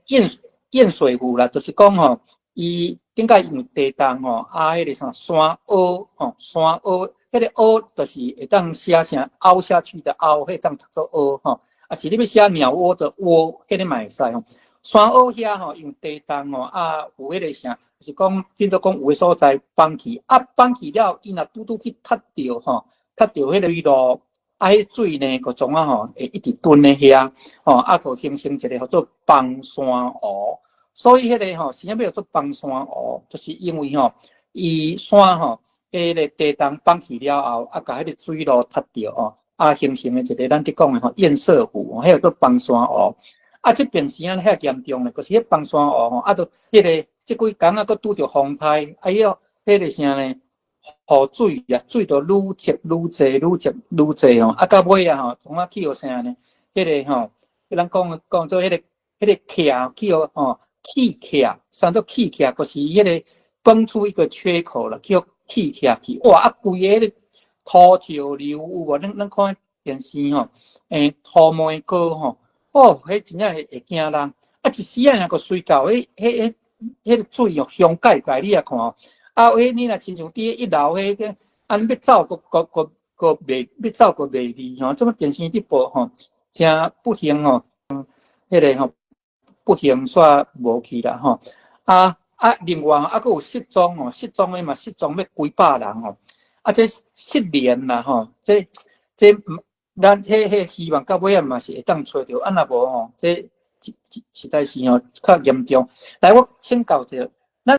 堰埽湖啦，就是講吼，伊頂擺因為地動吼，啊，彼個啥山凹吼，山凹，彼個凹就是會當寫成凹下去的凹，彼當讀做凹吼，啊是你欲寫鳥窩的窩，彼個嘛會使吼。山凹遐吼，因為地動吼，啊有彼個啥，就是講變做講有的所在崩去，啊崩去了，伊若拄拄去踢著吼，踢著彼個水路。啊，彼水呢，閣創啊吼，會一直囤咧遐，吼，啊，閣形成一個叫做崩山湖。所以彼個吼，啥物叫做崩山湖？就是因為吼，伊山吼，彼個地動崩去了後，啊，共彼個水路踢著吼，啊，形成的一個咱佇講的吼堰塞湖，彼個叫做崩山湖。啊，這邊是按呢遐嚴重咧，就是彼崩山湖吼，啊，都彼個這幾工啊，閣拄著風颱，啊，伊個彼個啥呢？雨水啊，水就愈積愈濟，愈積愈濟吼，啊，到尾啊吼，創啊去予啥呢？彼個吼，咱講講做彼個徛去予吼氣徛，啥做氣徛，就是彼個崩出一個缺口了，去予氣徛去，哇！啊，規個彼個土石流有無？咱看電視吼，土糜膏吼，哦，彼真正會驚人。啊，一時仔爾閣隨到，彼個水哦，上蓋蓋，你也看哦。啊，彼你若親像佇一樓彼個，按欲走閣閣閣閣袂，欲走閣袂利吼。這麼電視佇報吼，誠不幸吼，彼個吼不幸煞無去啦吼。啊啊，另外啊，閣有失蹤吼，失蹤的嘛，失蹤欲幾百人吼。啊，這失聯啦吼，這咱彼希望到尾仔嘛是會當揣著，啊若無吼，這實在是吼較嚴重。來，我請教一下。